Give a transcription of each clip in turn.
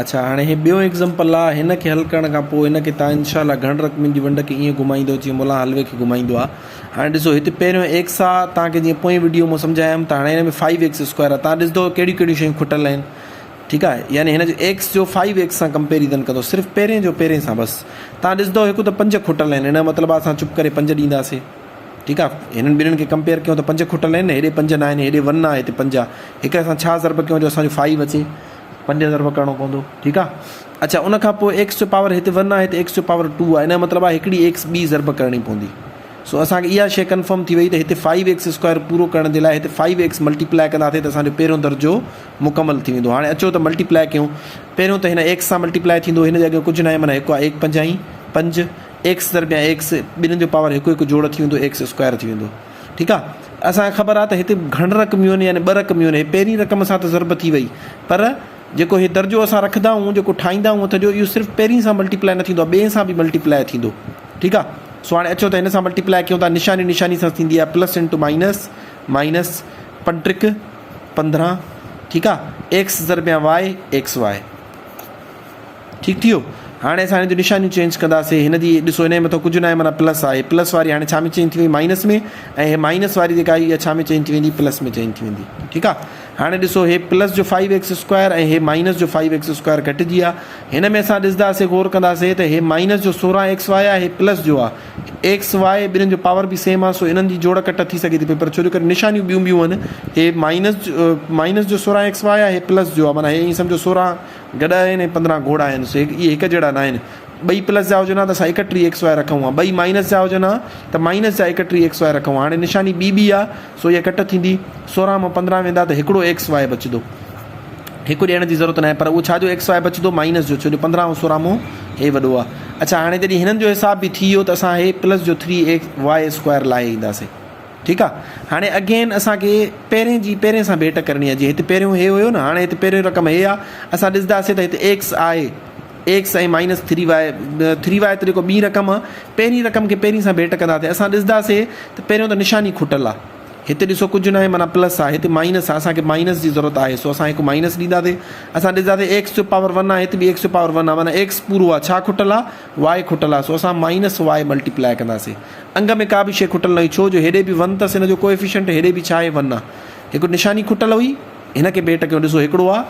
اڇا هاڻي هي ٻيو ايگزامپل آ هن کي حل ڪرڻ کان پوء هن کي تان انشاء الله گهڻ رقمين جي ونڊ کي ائين گهمائيندو جيئن ملان حلوي کي گهمائيندو آ هاڻي ڏسو هتي پهريون ايڪس آ تان کي جيئن پوئين وڊيو مون سمجهايم ته هاڻي هن ۾ فائيو ايڪس اسڪوائر آ تان ڏسندو ڪهڙيون ڪهڙيون شيون کٽل آهن ٺيڪ آ يعني هن جو ايڪس جو فائيو ايڪس سان ڪمپيريزن ڪندو صرف پهرين جو پهرين سان بس تان ڏسندو هڪ ته پنج کٽل آهن هن جو مطلب آ اسان چپ ڪري پنج ڏينداسي ٺيڪ آ هنن ٻنهن کي ڪمپيئر ڪيون ته پنج کٽل آهن هيڏي پنج ناهن هيڏي ون آ هتي پنج آ هڪ اسان ڇا ضرب ڪيون جو اسان جو فائيو اچي پنج ضرب ڪرڻو پوندو ٺيڪ آ اڇا ان کان پوء ايڪس جو پاور هتي ون آ هتي ايڪس جو پاور ٽو آ ان جو مطلب آ هڪڙي ايڪس ٻي ضرب ڪرڻي پوندي سو اسان کي اها شيء ڪنفرم ٿي وئي ته هتي فائيو ايڪس اسڪوائر پورو ڪرڻ جي لاء هتي فائيو ايڪس ملٽيپلائي ڪنداسين ته اسان جو پهريون درجو مڪمل ٿي ويندو هاڻي اچو ته ملٽيپلائي ڪيون پهريون ته هن ايڪس سان ملٽيپلائي ٿيندو هن جي اڳيان ڪجهه ناهي معنيٰ هڪ آ ايڪ پنجائين پنج ايڪس ضرب يا ايڪس ٻنهن جو پاور هڪ هڪ جوڙ ٿي ويندو ايڪس اسڪوائر ٿي ويندو ٺيڪ آ اسان کي خبر آ ته هتي گهڻ رقميون آهن يعني ٻه رقميون آهن هي پهرين رقم سان ته ضرب ٿي وئي پر جيڪو هي درجو اسان رکندا آهيون جيڪو ٺاهيندا آهيون هٿ جو اهو صرف پهرين سان ملٽيپلائي نه ٿيندو آ ٻئي سان به ملٽيپلائي ٿيندو ٺيڪ آ سو هاڻي اچو ته هن سان ملٽيپلائي ڪيون ٿا نشاني نشاني سان ٿيندي آ پلس انٽو مائنس مائنس پنٽرڪ 15 ٺيڪ آ ايڪس ضرب يا وائي ايڪس وائي ٺيڪ ٿي ويو هاڻي اسان هن جون نشانيون چينج ڪنداسي هن جي ڏسو هن جي مٿان ڪجهه ناهي معنيٰ پلس آهي پلس واري هاڻي ڇا ۾ چينج ٿي وئي مائنس ۾ ۽ هي مائنس واري جيڪا آئي اها ڇا ۾ چينج ٿي ويندي پلس ۾ چينج ٿي ويندي ٺيڪ آ هاڻي ڏسو هي پلس جو فائيو ايڪس اسڪوائر ۽ هي مائنس جو فائيو ايڪس اسڪوائر گهٽجي آ هن ۾ اسان ڏسنداسي غور ڪنداسي ته هي مائنس جو 16 ايڪس وائي آ هي پلس جو آ ايڪس وائي ٻنهن جو پاور به سيم آ سو انهن جي جوڙ ڪٽ ٿي سگهي ٿي پئي پر ڇو جو ڪري نشانيون ٻيون ٻيون آهن هي مائنس مائنس جو 16 ايڪس وائي آ هي پلس جو آ معنيٰ هي ائين سمجهو 16 گڏهه آهن ۽ 15 گهوڙا آهن سو اهي هڪ جهڙا ناهن. ٻئي پلس جا هجن ها ته اسان 31 ايڪس وائي رکون ها. ٻئي مائنس جا هجن ها ته مائنس جا 31 ايڪس وائي رکون ها. هاڻي نشاني ٻي ٻي آهي سو اها ڪٽ ٿيندي. 16 مان 15 ويندا ته هڪڙو ايڪس وائي بچندو. هڪ ڏيڻ جي ضرورت ناهي پر اهو ڇا جو ايڪس وائي بچندو مائنس جو ڇو جو 15 ۽ 16 مون هي وڏو آهي. اڇا هاڻي جڏهن هنن جو حساب به ٿي ويو ته اسان هي پلس جو ٿري ايڪس وائي اسڪوائر لاهي اينداسين. ٺيڪ آ هاڻي اگين اسان کي پهرين جي پهرين سان ڀيٽ ڪرڻي آ جي هتي پهريون هي هيو نه هاڻي هتي پهريون رقم هي آ اسان ڏسنداسين ته هتي ايڪس آهي ايڪس ۽ مائنس ٿري وائي ٿري وائي ته جيڪو ٻي رقم آ پهرين رقم کي پهرين سان ڀيٽ ڪنداسين اسان ڏسنداسين ته پهريون ته نشاني کٽل آ هتي ڏسو ڪجهه ناهي معنيٰ پلس آ هتي مائنس آ اسان کي مائنس جي ضرورت آهي سو اسان هڪ مائنس ڏينداسين اسان ڏسنداسين ايڪس جو پاور ون آ هتي به ايڪس جو پاور ون آ معنيٰ ايڪس پورو آ ڇا کٽل آ وائي کٽل آ سو اسان مائنس وائي ملٽيپلائي ڪنداسين انگ ۾ ڪا به شيء کٽل نه هئي ڇو جو هيڏي به ون اٿس ان جو ڪوئيفيشنٽ هيڏي به ڇا آهي ون آ هڪ نشاني کٽل هئي هن کي ڀيٽ ڪيون ڏسو هڪڙو آ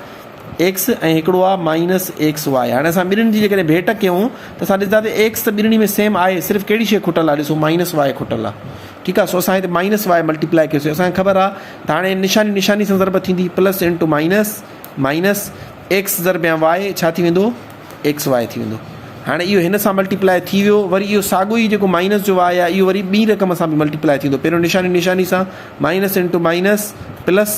ايڪس ۽ هڪڙو آ مائنس ايڪس وائي هاڻي اسان ٻنهن جي جيڪڏهن ڀيٽ ڪيون ته اسان ڏسنداسين ايڪس ته ٻنهي ۾ سيم آهي صرف ڪهڙي شيء کٽل آ ڏسو مائنس وائي کٽل آ ٺيڪ آ سو اسان هتي مائنس وائي ملٽيپلائي ڪيوسين اسان کي خبر آ ته هاڻي نشاني نشاني سان ضرب ٿيندي plus into minus minus X ضرب يا وائي ڇا ٿي ويندو ايڪس وائي ٿي ويندو. هاڻي اهو هن سان ملٽيپلائي ٿي ويو، وري اهو ساڳيو ئي جيڪو مائنس جو وائي آهي اهو وري ٻي رقم سان به ملٽيپلائي ٿيندو، پهريون نشاني نشاني سان مائنس انٽو مائنس پلس،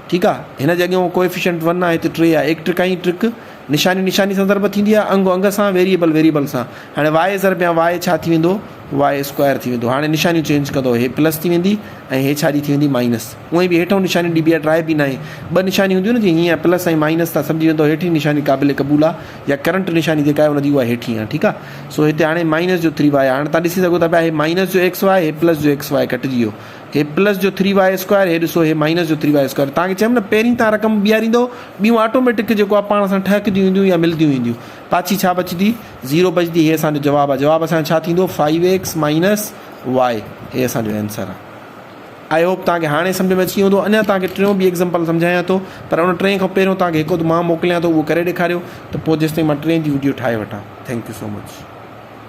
ٺيڪ آهي، هن جي اڳيون ڪوئيفيشنٽ ون آهي هتي ٽي آهي، ايڪ ٽرڪائين ٽرڪ، نشاني نشاني سان ضرب ٿيندي آهي، انگ انگ سان، ويريئبل ويريئبل سان، هاڻي وائي ضرب يا وائي ڇا ٿي ويندو وائي اسڪوائر ٿي ويندو، هاڻي نشانيون چينج ڪندو هي پلس ٿي ويندي ۽ هي ڇا جي ٿي ويندي مائنس. اونئن به هيٺئون نشاني ڏبي آهي ٽرائي به ناهي. ٻه نشانيون هونديون نه جيئن هيئن پلس ۽ مائنس تان سمجهي ويندو هيٺين نشاني قابل قبول آهي يا ڪرنٽ نشاني جيڪا آهي ان جي اها هيٺين آهي ٺيڪ آهي سو هتي هاڻي مائنس جو ٿري وائي هاڻي تان ڏسي سگهو ٿا پيا هي مائنس جو ايڪس وائي هي پلس جو ايڪس وائي ڪٽجي ويو هي پلس جو ٿري وائي اسڪوائر هي ڏسو هي مائنس جو ٿري وائي اسڪوائر تان کي چيم نه پهرين تان رقم بيهاريندو ٻيون آٽوميٽڪ جيڪو آهي پاڻ سان ٺهڪديون اينديون يا ملديون اينديون پاڇي ڇا بچدي زيرو بچدي هي اسان جو جواب آهي جواب اسان جو ڇا ٿيندو فائيو ايڪس مائنس وائي هي اسان جو آنسر آهي. I hope توهان کي هاڻي سمجهه ۾ اچي ويو هوندو اڃا توهان کي ٽيون به ايگزامپل سمجهايان ٿو پر ان ٽئين کان پهريون توهان کي هڪ اڌ مان موڪليان ٿو اهو ڪري ڏيکاريو ته پوء جيستائين مان ٽئين جي وڊيو ٺاهي وٺان thank you so much.